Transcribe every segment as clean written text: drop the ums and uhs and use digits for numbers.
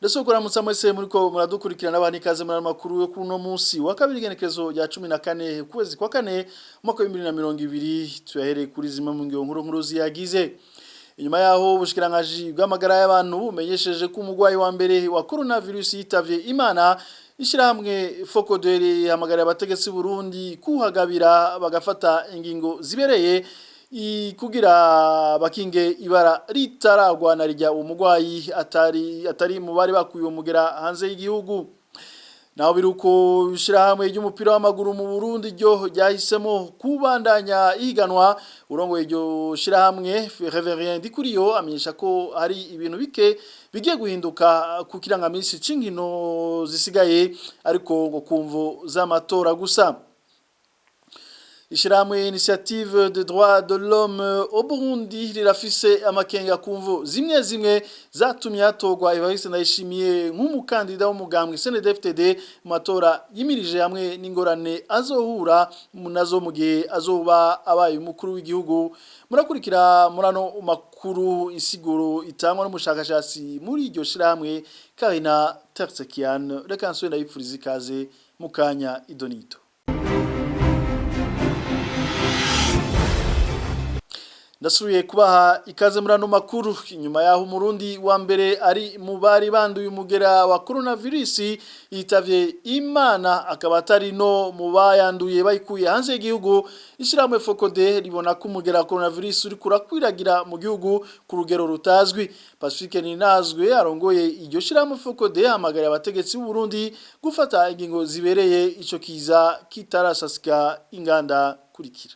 Ndetse kuramutsa mwese muriko muradukurikirana, abana ikaze muri makuru yo kuno munsi wa kabiri, igenekerezo rya 14 kwezi kwa kane umwaka wa 2020. Tuyahereye kuri zimwe mu ngingo nkuru nkuru ziyagize. Inyuma yaho ubushikiranganje bw'amagara y'abantu bumenyesheje ko umugwayi wa mbere wa coronavirus yitavye Imana, ishyirahamwe Focodere hamagara abategetsi Burundi kuhagabira bagafata ingingo zibereye kugira bakinge ibara ritaragwa na rijya umugwayi atari mu bari bakuye umugera hanze y'igihugu. Naho biruko, ishyirahamwe ry'umupira w'amaguru mu Burundi ryo ryahisemo kubandanya ihiganwa. Urongoye iryo shyirahamwe, Reverien Ndikuriyo, amenyesha ko hari ibintu bike bigiye guhinduka ku kirangamisi c'inkino zisigaye, ariko ngo kumvo z'amatora gusa. Ishyirahamwe Initiative de droit de l'homme au Burundi rirafise amakenga kumvo zimwe zimwe zatumye hatorwa Evariste Ndayishimiye nk'umukandida w'umugambwe CNDD-FDD mu matora yimirije, hamwe n'ingorane azohura nazo mu gihe azoba abaye umukuru w'igihugu. Murakurikira murano makuru insiguro itangwa n'umushakashatsi muri iryo shirahamwe, Karina Tertsakian. Reka nsubire ndabipfuriza ikaze mukanya idonito. Ndasubiye kubaha ikaze muri ano makuru. Inyuma yaho umurundi wa mbere ari mu bari banduye umugera wa coronavirus yitavye Imana, akaba atari no mu bayanduye bayikuye hanze y'igihugu, ishyirahamwe Focode ribona ko umugera wa coronavirus uri kurakwiragira mu gihugu ku rugero rutazwi. Pacifique Ninazwe arongoye iryo shyirahamwe Focode ahamagariye abategetsi b'u Burundi gufata ingingo zibereye ico kiza kitarasasika inganda. Kurikira.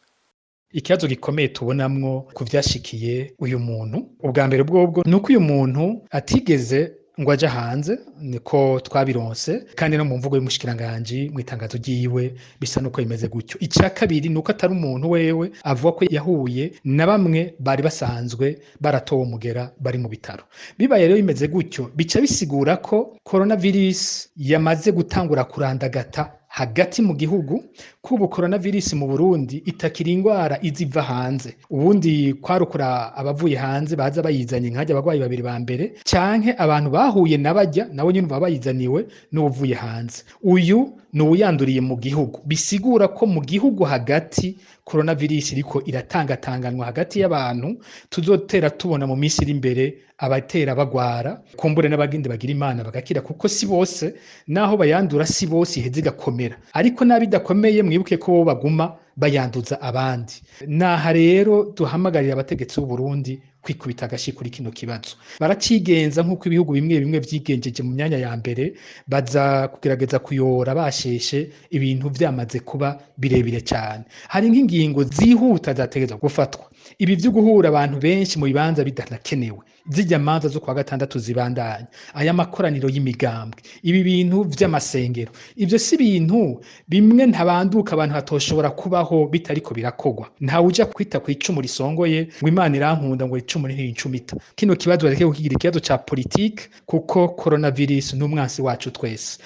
Ikibazo gikomeye tubonamwo ku vyashikiye uyu muntu, ubwa mbere bwobwo ni uko uyu muntu atigeze ngo aje hanze, niko twabironse, kandi no mu mvugo y'umushikiranganji mu itangazo ryiwe bisa nuko bimeze gutyo. Icya kabiri ni uko atari umuntu wewe avuga ko yahuye na bamwe bari basanzwe baratowe umugera bari mu bitaro. Bibaye rero bimeze gutyo, bica bisigura ko coronavirus yamaze gutangura kurandagata hagati mu gihugu, kubu coronavirus mu Burundi itakiri ingwara iziva hanze. Ubundi kwarukura abavuye hanze baza bayizanye, nkajya abagwayi babiri ba mbere canke abantu bahuye nabajya nabo nyene baba bayizaniwe n'uvuye hanze. Uyu ni uwuyanduriye mu gihugu, bisigura ko mu gihugu hagati coronavirus iriko iratangatanganwa hagati y'abantu. Tuzotera tubona mu minsi iri imbere abatera bagwara, kumbure n'abagende bagira Imana bagakira, kuko si bose naho bayandura, si bose iheze igakomera. Ariko nabidakomeye, mwibuke ko bo baguma bayanduza abandi. Naha rero duhamagarira abategetsi b'u Burundi kwikubita agashi kuri kino kibazo. Baracigenza nk'uko ibihugu bimwe bimwe vyigenjeje mu myanya ya mbere, baza kugerageza kuyora basheshe ibintu vyamaze kuba birebire cyane. Hari nk'ingingo zihuta zategerezwa gufatwa: ibi vyo guhura abantu benshi mu bibanza bidanakenewe, zijya manza zo kwa gatandatu zibandanya, aya makoraniro y'imigambwe, ibi bintu vy'amasengero, ivyo si ibintu bimwe ntabanduka abantu batoshobora kubaho bitariko birakogwa. Ntawe uja kwita ku icumu risongoye ngo Imana irankunda, ngo icumu ntiyincumita. Kino kibazo bareke kukigira ikibazo ca politike, kuko coronavirus ni umwansi wacu twese.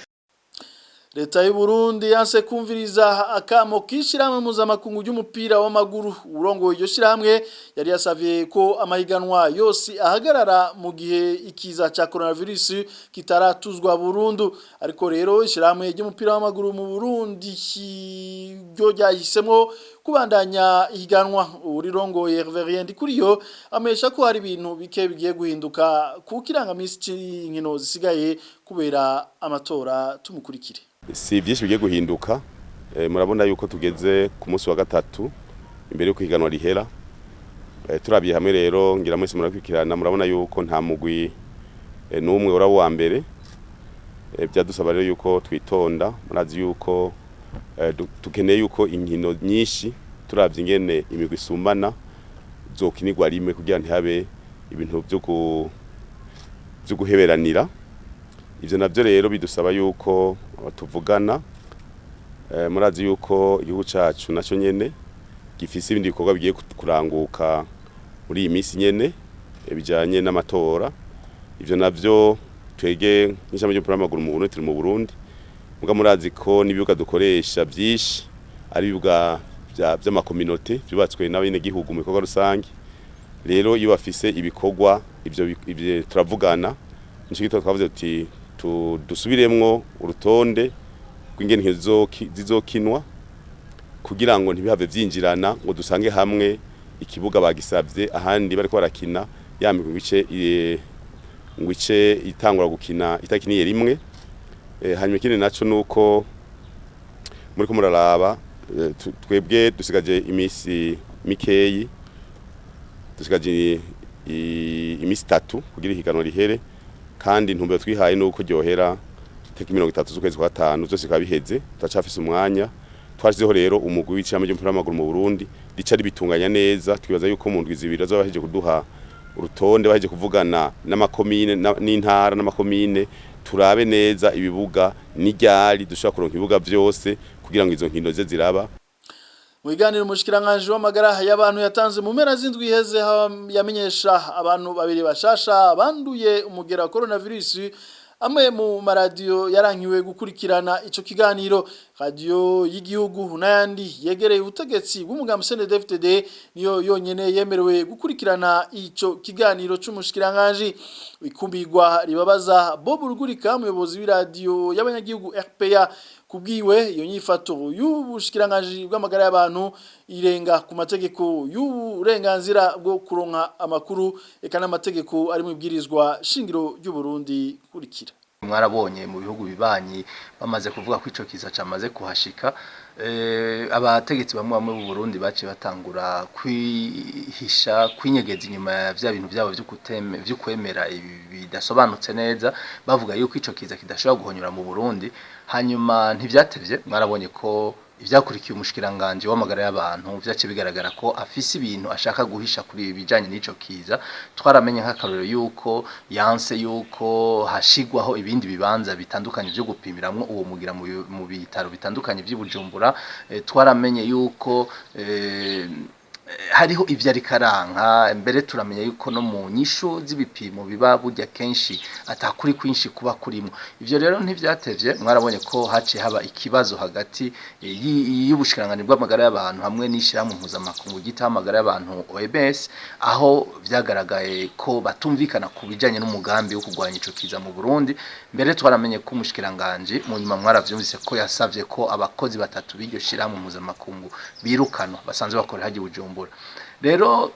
Leta y'u Burundi yanse kumviriza akamo k'ishirahamwe mpuzamakungu ry'umupira w'amaguru. Urongoye iryo shirahamwe yari yasavye ko amahiganwa yose ahagarara mu gihe ikiza ca coronavirus kitaratuzwa burundu. Ariko rero ishirahamwe ry'umupira w'amaguru mu Burundi ryo ryahisemo kubandanya ihiganwa. Urirongoye, Reverien Ndikuriyo, amesha ko hari ibintu bike bigiye guhinduka ku kirangamisi c'inkino zisigaye kubera amatora. Tumukurikire. Si byinshi bigiye guhinduka. Murabona yuko tugeze ku munsi wa gatatu imbere y'uko ihiganwa rihera. Turabiye hamwe rero, ngira mwese murakurikirana, murabona yuko nta mugwi n'umwe uraba uwa mbere. Byadusaba rero yuko twitonda. Murazi yuko dukeneye yuko inkino nyinshi, turavye ingene imigwi isumbana, zokinirwa rimwe kugira ntihabe ibintu vyo guheberanira. Ivyo navyo rero bidusaba yuko tuvugana. Murazi yuko igihugu cacu naco nyene gifise ibindi bikorwa bigiye kuranguka muri iyi minsi nyene, bijanye n'amatora. Ivyo navyo twege nk'ishami ry'umupira w'amaguru mu Burundi, turi mu Burundi, muga murazi ko n'ibibuga dukoresha vyinshi ari ibibuga vy'amakominote vyubatswe n'abenegihugu mu bikorwa rusange. Rero iyo bafise ibikorwa ivyo turavugana. Nico gituma twavuze tuti dusubiremwo urutonde rw'ingene inkino zizokinwa kugira ngo ntibihave vyinjirana, ngo dusange hamwe ikibuga bagisavye, ahandi bariko barakina ya migwi ngo ice itangura gukina itakiniye rimwe. Hanyuma ikindi naco nuko muriko muraraba, twebwe dusigaje imisi mikeyi, dusigaje imisi 3 kugira ihiganwa rihere, kandi intumbero twihaye nuko ryohera tariki 30 z'ukwezi kwa gatanu, vyose bikaba biheze. Turacafise umwanya. Twashizeho rero umugwi w'ishirahamwe ry'umupira w'amaguru mu Burundi rica ribitunganya neza. Twibaza yuko mu ndwi 2 bazoba bahejeje kuduha urutonde, bahejeje kuvugana n'amakomine n'intara n'amakomine, turabe neza ibibuga n'iryari dushobora kuronka ibibuga vyose kugira ngo izo nkino zize ziraba. Mu biganiro umushikiranganji w'amagara y'abantu yatanze mu mpera z'indwi iheze, yamenyesha abantu babiri bashasha banduye umugera wa coronavirus, amwe mu maradiyo yarankiwe gukurikirana ico kiganiro. Radio y'igihugu n'ayandi yegereye ubutegetsi bw'umugambi CNDD-FDD niyo yonyene yemerewe gukurikirana ico kiganiro c'umushikiranganji. Ikumbirwa ribabaza Bob Rugurika, umuyobozi w'iradiyo y'abanyagihugu RPA. Kubwiwe, iyo nyifato y'ubushikiranganji bw'amagara y'abantu irenga ku mategeko y'uburenganzira bwo kuronka amakuru, eka n'amategeko ari mu ibwirizwa shingiro ry'u Burundi. Kurikira. Mwarabonye mu bihugu bibanyi bamaze kuvuga ko ico kiza camaze kuhashika, abategetsi bamwe bamwe b'u Burundi baciye batangura kwihisha, kwinyegeza inyuma ya vya bintu vyabo vyo kwemera ibi bidasobanutse neza, bavuga yuko ico kiza kidashobora guhonyora mu Burundi. Hanyuma ntivyatevye, mwarabonye ko ivyakurikiye umushikiranganje w'amagara y'abantu vyaciye bigaragara ko afise ibintu ashaka guhisha kuri ibi bijanye n'ico kiza. Twaramenye nk'akarorero yuko yanse yuko hashigwaho ibindi bibanza bitandukanye vyo gupimiramwo uwo mugira mu bitaro bitandukanye vy'i Bujumbura. Twaramenye yuko hariho ivyo ariko aranka mbere. Turamenya yuko no mu nyishu z'ibipimo biba burya kenshi atakuri kwinshi kuba kurimo. Ivyo rero ntivyatevye, mwarabonye ko haciye haba ikibazo hagati y'ubushikiranganji bw'amagara y'abantu hamwe n'ishirahamwe mpuzamakungu ryitaho amagara y'abantu OMS, aho vyagaragaye ko batumvikana ku bijanye n'umugambi wo kurwanya ico kiza mu Burundi. Mbere twaramenye ko umushikiranganji mu nyuma, mwaravyumvise ko yasavye ko abakozi batatu b'iryo shirahamwe mpuzamakungu birukanwa, basanzwe bakorera harya i Bujumbura. Rero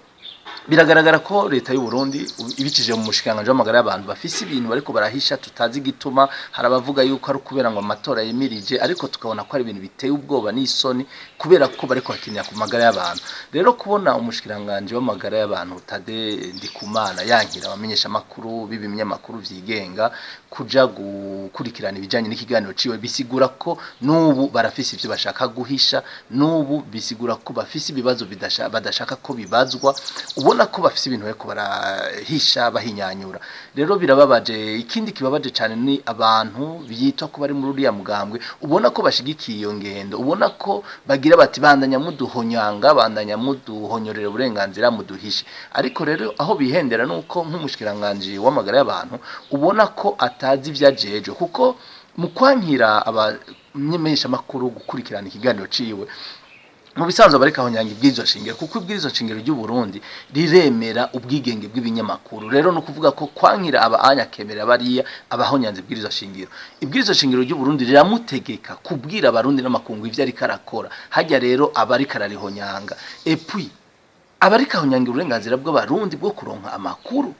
biragaragara ko leta y'u Burundi ibicije mu mushikiranganje w'amagara y'abantu bafise ibintu bariko barahisha tutazi igituma. Hari abavuga yuko ari ukubera ngo amatora yimirije, ariko tukabona ko ari ibintu biteye ubwoba n'isoni, kubera ko bariko bakinira ku magara y'abantu. Rero kubona umushikiranganje w'amagara y'abantu Tade Ndikumana yankira abamenyesha makuru b'ibinyamakuru vyigenga kuja gukurikirana ibijanye n'ikiganiro ciwe, bisigura ko n'ubu barafise ivyo bashaka guhisha, n'ubu bisigura ko bafise ibibazo badashaka ko bibazwa. Ubona ko bafise ibintu bariko barahisha, bahinyanyura. Rero birababaje. Ikindi kibabaje cyane ni abantu byitwa ko bari muri uriya mugambwe, ubona ko bashigikiye iyo ngendo, ubona ko bagira bati: "Bandanya muduhonyanga, bandanya muduhonyorera uburenganzira, muduhishe." Ariko rero aho bihendera nuko nk'umushikiranganje w'amagara y'abantu ubona ko atazi ivyo ajejwe, kuko mu kwankira abamenyeshamakuru gukurikirana ikiganiro ciwe, mu bisanzwe bariko ahonyanga ibwirizwa shingiro, kuko ibwirizwa shingiro ry'u Burundi riremera ubwigenge bw'ibinyamakuru. Rero no kuvuga ko kwankira aba anya kemerera bariya, abahonyanze ibwirizwa shingiro. Ibwirizwa shingiro ry'u Burundi riramutegeka kubwira abarundi n'amakungu ivyo ariko arakora hajya. Rero abariko ararihonyanga, et puis abariko ahonyanga uburenganzira bw'abarundi bwo kuronka amakuru.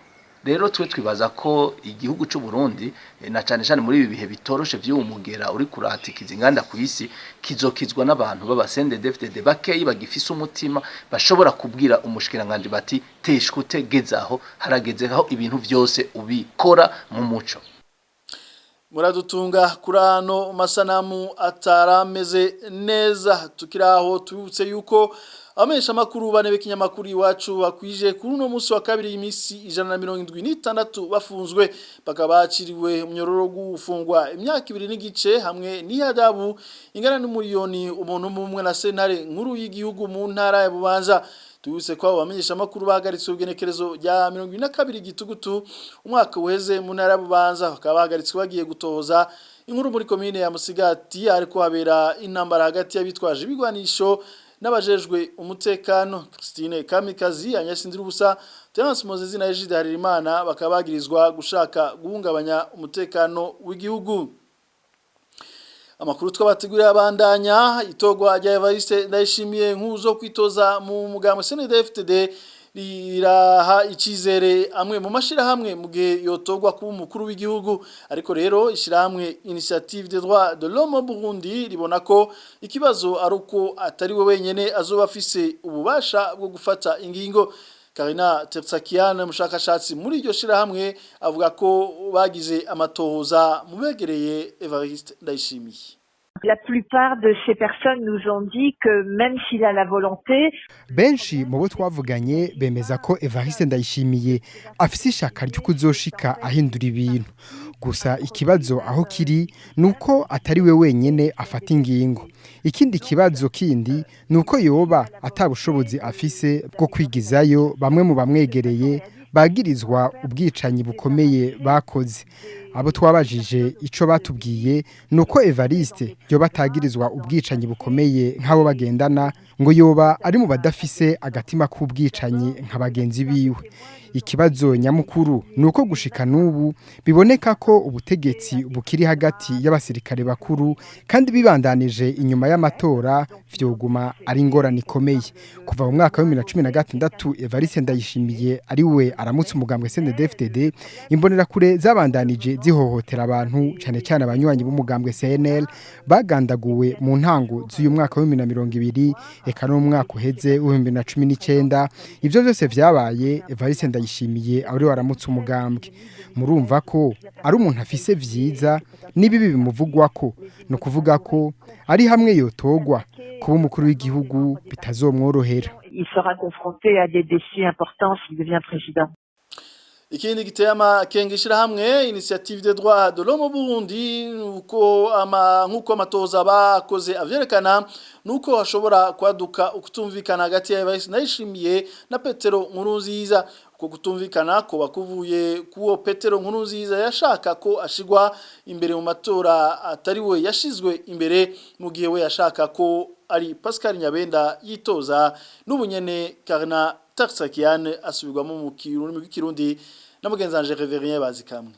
Rero twe twibaza ko igihugu c'u Burundi, na cane cane muri ibi bihe bitoroshe vy'uwo mugera uri kuratikiza inganda ku isi, kizokizwa n'abantu b'aba CNDD-FDD bakeyi bagifise umutima, bashobora kubwira umushikiranganje bati: "Teshwa utegezaho, harageze aho ibintu vyose ubikora mu muco." Muradutunga kuri ano masanamu atarameze neza. Tukiraho, tubutse yuko abamenyesha makuru bane b'ikinyamakuru Iwacu bakwije kuri uno munsi wa kabiri imisi 176 bafunzwe, bakaba baciriwe umunyororo gufungwa imyaka 2 n'igice hamwe n'ihadabu ingana n'umuriyoni umuntu umwe na sentare nkuru y'igihugu mu ntara ya Bubanza. Tubuse ko abo bamenyesha makuru bahagaritswe ugenekerezo rya 22 gitugutu umwaka uheze mu ntara ya Bubanza, bakaba bahagaritswe bagiye gutohoza inkuru muri komine ya Musigati ariko habera intambara hagati y'abitwaje ibigwanisho. n'abajejwe umutekano. Christine Kamikazi, Agnes Ndirubusa, Terence Mozezi na Egide Harerimana bakaba bagirizwa gushaka guhungabanya umutekano w'igihugu. Amakuru twabateguriye abandanya. Itogwa rya Evariste Ndayishimiye nk'uzo kwitoza mu mugambwe CNDD-FDD riraha icizere amwe mu mashirahamwe mu gihe yotogwa kuba umukuru w'igihugu. Ariko rero ishirahamwe Initiative des droits de l'homme au Burundi ribona ko ikibazo ari uko atari we wenyene azoba afise ububasha bwo gufata ingingo. Karina Tertsakian, umushakashatsi muri iryo shirahamwe, avuga ko bagize amatohoza mu begereye Evariste Ndayishimiye. La plupart de ces personnes nous ont dit que même s'il a la volonté, Benshi mu bo twavuganye bemeza ko Evariste Ndayishimiye afise ishaka ryo kuzoshika ahindura ibintu. Gusa ikibazo aho kiri nuko atari we wenyene afata ingingo. Ikindi kibazo kindi nuko yoba atabushobozi afise bwo kwigizayo bamwe mu bamwegereye bagirizwa ubwicanyi bukomeye bakoze. Abo twabajije, ico batubwiye nuko Evariste yoba atagirizwa ubwicanyi bukomeye nk'abo bagendana, ngo yoba ari mu badafise agatima k'ubwicanyi nka bagenzi biwe. Ikibazo nyamukuru nuko gushika n'ubu biboneka ko ubutegetsi bukiri hagati y'abasirikare bakuru, kandi bibandanije inyuma y'amatora vyoguma ari ingorane ikomeye. Kuva mu mwaka wa 2016 Evariste Ndayishimiye ari we aramutse umugambwe CNDD-FDD, imbonerakure zabandanije zihohotera abantu, cyane cyane abanywanyi b'umugambwe CNL bagandaguwe mu ntango z'uyu mwaka wa 2020, eka no mu mwaka uheze wa 2019. Ivyo vyose vyabaye Evariste Ndayishimiye ari waramutse umugambwe. Murumva ko ari umuntu afise vyiza n'ibibi bimuvugwako. No kuvuga ko ari hamwe yotogwa kuba umukuru w'igihugu bitazomworohera. Il sera confronté à des défis importants s'il devient président. Ikindi giteye amakenga ishirahamwe Initiative des droits de l'homme au Burundi, nuko ama nkuko amatoza bakoze avyerekana, nuko hashobora kwaduka ukutumvikana hagati ya Evariste Ndayishimiye na Petero Nkurunziza. Uko kutumvikana ko bakuvuye kuwo Petero Nkurunziza yashaka ko ashigwa imbere mu matora atari we yashizwe imbere, mu gihe we yashaka ko ari Pascal Nyabenda yitoza. N'ubunyene Karina Tertsakian asubirwamo mu Kirundi, rw'ikirundi na mugenzi wanje Reverien Bazikamwe.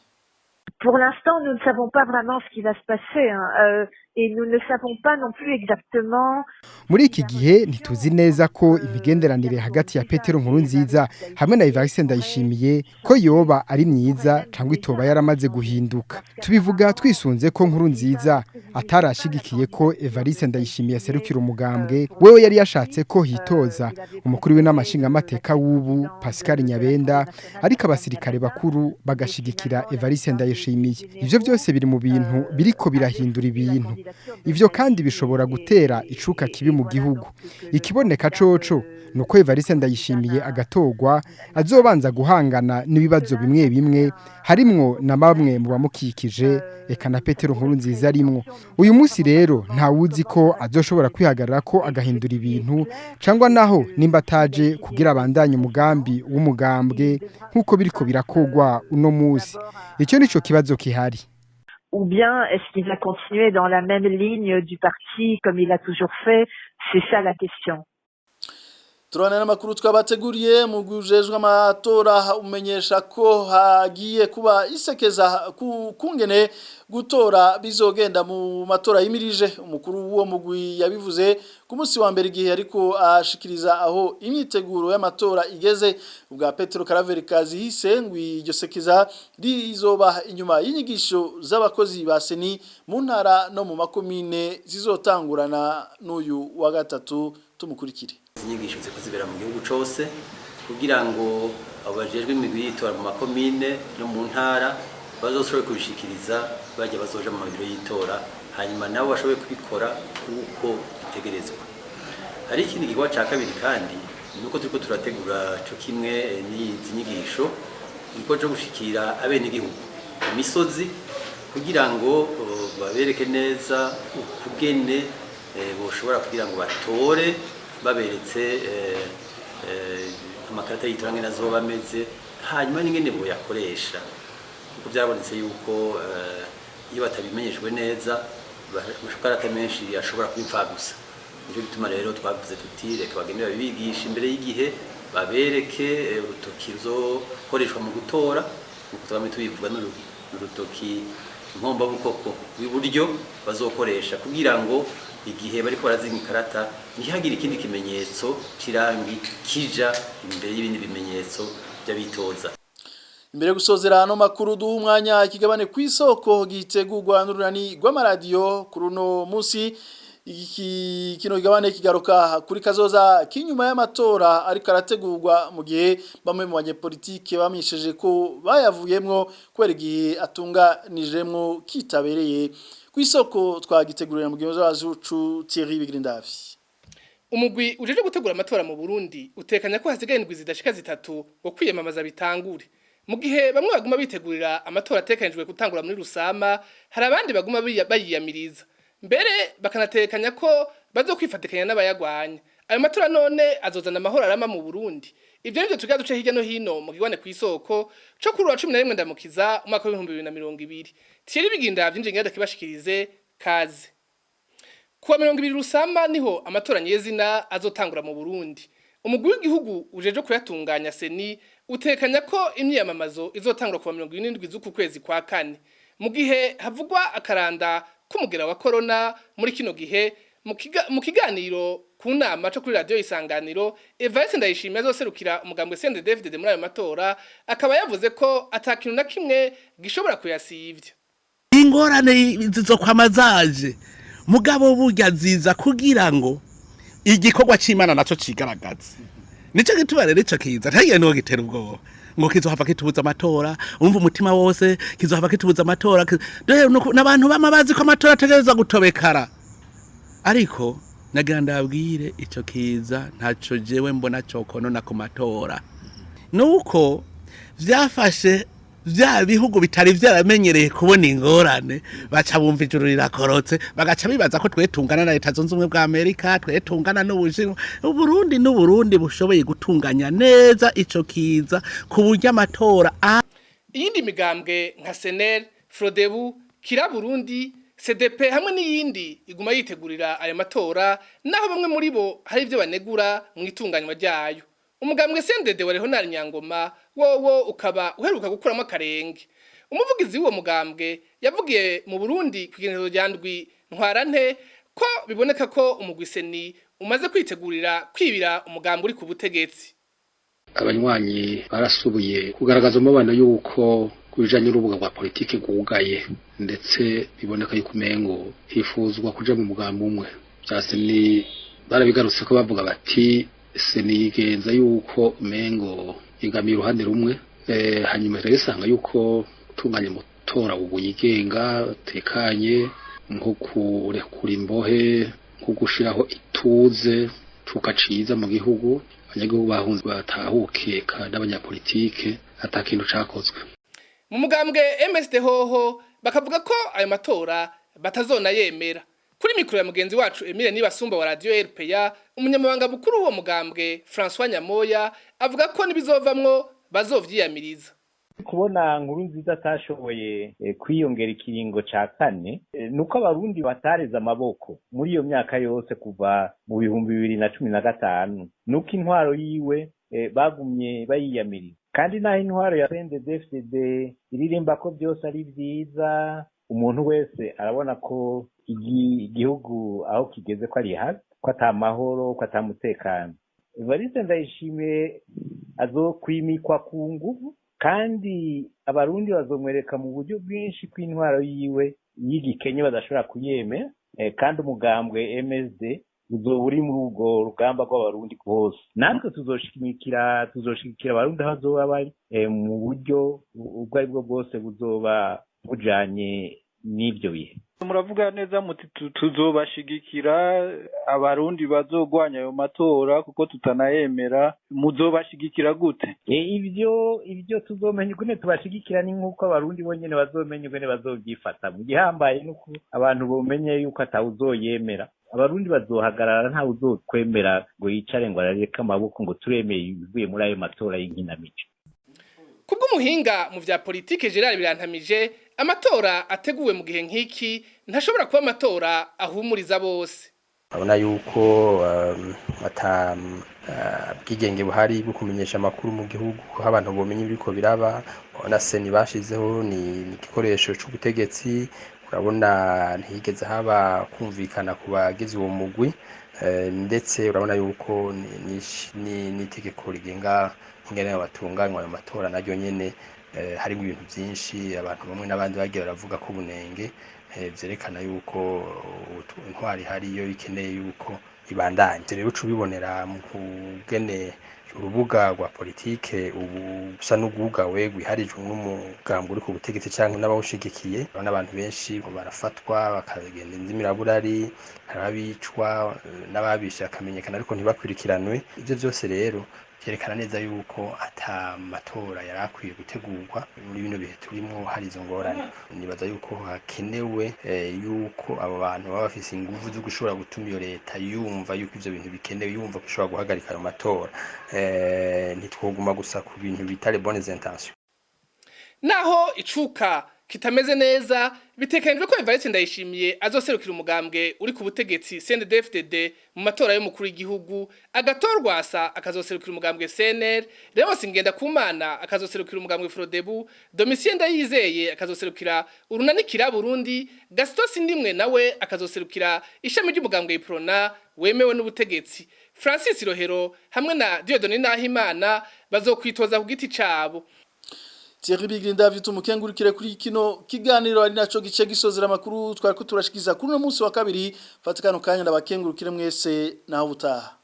Pour l'instant, nous ne savons pas vraiment ce qui va se passer, hein, et nous ne savons pas non plus exactement. Muri iki gihe ntituzi neza ko imigenderanire hagati ya Petero Nkurunziza hamwe na Evariste Ndayishimiye ko yoba ari myiza cyangwa itoba yaramaze guhinduka. Tubivuga twisunze ko Nkurunziza atarashigikiye ko Evariste Ndayishimiye aserukira umugambwe. Wewe yari yashatse ko hitoza umukuru w'inama nshingamateka w'ubu Pascal Nyabenda, ariko abasirikare bakuru bagashigikira Evariste Ndayishimiye. Ivyo byose biri mu bintu biriko birahindura ibintu. Ivyo kandi bishobora gutera icuka kibi mu gihugu. Ikiboneka coco nuko Evariste Ndayishimiye agatogwa azobanza guhangana n'ibibazo bimwe bimwe, harimwo na bamwe mu bamukikije, eka na Petero Nkurunziza arimwo. Uyu munsi rero ntawuzi ko azoshobora kwihagarara ko agahindura ibintu, cangwa naho nimba ataje kugira abandanye umugambi w'umugambwe nk'uko biriko birakogwa uno munsi. Icyo nico kibazo kihari. Ou bien est-ce qu'il va continuer dans la même ligne du parti comme il a toujours fait? C'est ça la question. Turabana n'amakuru twabateguriye. Mu gujejwe amatora umenyesha ko hagiye kuba isekeza kungene gutora bizogenda mu matora yimirije. Umukuru w'uwo mugwi yabivuze ku munsi wa mbere igihe ariko ashikiriza aho imyiteguro y'amatora igeze. Ubwa Petero Karaveri Kazihise ngo iryo sekeza rizoba inyuma y'inyigisho z'abakozi ba CENI mu ntara no mu makomine zizotangurana n'uyu wa gatatu. Tumukurikire. Inyigisho ziko zibera mu gihugu cose kugira ngo abo bajejwe imigwi y'itora mu makomine no mu ntara bazoshobore kubishikiriza bajya bazoja mu mabiro y'itora, hanyuma nabo bashobore kubikora uko bitegerezwa. Hari ikindi gikorwa ca kabiri kandi, nuko turiko turategura co kimwe n'izi nyigisho igikorwa co gushikira abenegihugu mu misozi kugira ngo babereke neza ukugene boshobora kugira ngo batore, baberetse amakarata y'itora ngene azoba ameze, hanyuma n'ingene boyakoresha, kuko byabonetse yuko iyo batabimenyeshejwe neza amakarata menshi ashobora kuba imfagusa. Nicyo gituma rero twavuze tuti reka bagende babibigisha imbere y'igihe, babereke urutoki ruzokoreshwa mu gutora, nkuko twamye tubivuga, n'urutoki nkombabukoko rw'iburyo bazokoresha, kugira ngo igihe bariko barazinga ikarata ntihagire ikindi kimenyetso c'irangi kija imbere y'ibindi bimenyetso by'abitoza. Imbere yo gusozera ano makuru, duha umwanya ikigabane ku isoko gitegurwa n'urunani rw'amaradiyo. Kuri uno munsi iki kino kigabane kigaruka kuri kazoza k'inyuma y'amatora ariko arategurwa, mu gihe bamwe mu banyepolitike bamenyesheje ko bayavuyemwo kubera igihe atunganijemwo kitabereye. Ku isoko twagitegurira mugenzi wacu Thierry Bigirindavi. Umugwi ujeje gutegura amatora mu Burundi utekanya ko hasigaye indwi zidashika 3 ngo kwiyamamaza bitangure. Mu gihe bamwe baguma bitegurira amatora atekanijwe gutangura muri Rusama, hari abandi baguma bayiyamiriza, mbere bakanatekanya ko bazokwifatikanya n'abayagwanya. Ayo matora none azozana amahoro arama mu Burundi? Ivyo nivyo tugira duce hirya no hino mu gigwane ku isoko co kuri wa 11 Ndamukiza umwaka wa 2020. Thierry Biginda vyinje ngenda kibashikirize kaze. Kuwa 20 Rusama niho amatora nyezina azotangura mu Burundi. Umugwi w'igihugu ujeje kuyatunganya, CENI, utekanya ko imyiyamamazo izotangura kuwa 27 z'uku kwezi kwa kane. Mu gihe havugwa akaranda k'umugera wa corona muri kino gihe, mu kiganiro ku nama co kuri radio Isanganiro, Evariste Ndayishimiye azoserukira umugambwe CNDD-FDD muri ayo matora akaba yavuze ko ata kintu na kimwe gishobora kuyasivya. Ingorane zizokwama zaje, mugabo burya ziza kugira ngo igikorwa c'Imana naco cigaragaze. Nico gituma rero ico kiza ntagiye niwo gitera ubwoba ngo kizohava kitubuza amatora. Umva, umutima wose kizohava kitubuza amatora. Dore n'abantu bama bazi ko amatora ategerezwa gutobekara, ariko nagira ndabwire, ico kiza ntaco jewe mbona cokonona ku matora. Nuko vyafashe vya bihugu bitari vyaramenyereye kubona ingorane, baca bumva ijuru rirakorotse, bagaca bibaza ko twe tungana na Leta Zunze Ubumwe bwa Amerika, twe tungana n'Ubushinwa. Uburundi n'Uburundi bushoboye gutunganya neza ico kiza ku buryo amatora Iyindi migambwe nka SNL, Frodebu, Kira Burundi, CDP hamwe n'iyindi iguma yitegurira ayo matora, naho bamwe muri bo hari ivyo banegura mu itunganywa ryayo. Umugambwe CNDD wa Leonard Nyangoma wowo ukaba uheruka gukuramo akarenge. Umuvugizi w'uwo mugambwe yavugiye mu Burundi ku igenekerezo rya 7 Ntwarante ko biboneka ko umugwi CENI umaze kwitegurira kwibira umugambwe uri ku butegetsi. Abanywanyi barasubiye kugaragaza umubano y'uko ku bijanye n'urubuga rwa politiki rwugaye, ndetse biboneka yuko umengo hifuzwa kuja mu mugambi umwe. Vya CENI barabigarutse ko bavuga bati CENI yigenza yuko umengo yegamiye uruhande rumwe. Hanyuma rero isanga yuko gutunganya umutora ubu yigenga tekanye, nko kurekura imbohe, nko gushiraho ituze cuka ciza mu gihugu, abanyagihugu bahunze batahuke, kandi n'abanyapolitike, ata kintu cakozwe. Mu mugambwe MSD hoho bakavuga ko ayo matora batazonayemera. Kuri mikoro ya mugenzi wacu Emile Nibasumba wa radio RPA, umunyamabanga mukuru w'uwo mugambwe François Nyamoya avuga ko nibizovamwo bazovyiyamiriza. Kubona nkuru nziza atashoboye kwiyongera ikiringo ca kane, nuko Abarundi batareze amaboko muri iyo myaka yose kuva mu 2015, nuko intwaro yiwe bagumye bayiyamiriza. Kandi naho intwaro ya CNDD-FDD iririmba ko byose ari vyiza, umuntu wese arabona ko igihugu aho kigeze ko ari habi, ko ata mahoro, ko ata mutekano. Evariste Ndayishimiye azokwimikwa ku nguvu, kandi Abarundi bazomwereka mu buryo bwinshi ko intwaro yiwe y'igikenye badashobora kuyemera. Kandi umugambwe MSD uzoba uri muri urwo rugamba rw'Abarundi bose. Natwe tuzoshigikira Abarundi aho bazoba bari, mu buryo ubwo ari bwo bwose buzoba bujanye n'ivyo bihe. Muravuga neza muti tuzobashigikira Abarundi bazogwanya ayo matora kuko tutanayemera. Muzobashigikira gute? Ivyo tuzomenya ukune tubashigikira ni nk'uko Abarundi bonyene bazomenya ukune bazovyifata. Mu gihambaye nuko abantu bomenye yuko atawuzoyemera. Abarundi bazohagarara, ntawe uzokwemera ngo yicare ngo arareke amaboko ngo turemeye ibivuye muri ayo matora y'inkinamico. Kubw'umuhinga mu vya politike Gerard Birantamije, amatora ateguwe mu gihe nk'iki ntashobora kuba amatora ahumuriza bose. Urabona yuko ata bwigenge buhari bwo kumenyesha amakuru mu gihugu, aho abantu bomenya ibiriko biraba. Urabona CENI bashizeho ni igikoresho c'ubutegetsi. Urabona ntihigeze haba kumvikana ku bagize uwo mugwi, ndetse urabona yuko n'itegeko rigenga ingene batunganywa ayo matora naryo nyene harimo ibintu byinshi abantu bamwe n'abandi bagiye baravuga ko ubunenge, vyerekana yuko intwari ihari yo ikeneye yuko ibandanya. Ivyo rero uca ubibonera mu kugene urubuga rwa politike ubu busa n'ubwugawe, rwiharijwe n'umugambwe uri ku butegetsi canke n'abawushigikiye. Urabona abantu benshi barafatwa bakagenda inzimiraburari, hari abicwa, n'ababishe bakamenyekana ariko ntibakurikiranwe. Ivyo vyose rero vyerekana neza yuko ata matora yari akwiye gutegurwa muri bino bihe turimwo hari izo ngorane. Nibaza yuko hakenewe yuko abo bantu baba bafise inguvu zo gushobora gutuma iyo leta yumva yuko ivyo bintu bikenewe, yumva ko ishobora guhagarika ayo matora. Ntitwoguma gusa ku bintu bita les bonnes intentions. Naho icuka kitameze neza, bitekanijwe ko Evariste Ndayishimiye azoserukira umugambwe uri ku butegetsi CNDD-FDD mu matora y'umukuru w'igihugu, Agathon Rwasa akazoserukira umugambwe CNL, Leonce Ngendakumana akazoserukira umugambwe Frodebu, Domitien Ndayizeye akazoserukira Urunanikira Burundi, Gaston Sindimwe nawe akazoserukira ishami ry'umugambwe Uprona wemewe n'ubutegetsi. Francis Rohero hamwe na Dieudonné Nahimana bazokwitoza ku giti cabo. Thierry Bigirinda, tumukengurukire kuri kino kiganiro, ari naco gice gisozera makuru twari ko turashikiza kuri no munsi wa kabiri. Fatikano kanya, ndabakengurukire mwese, naho butaha.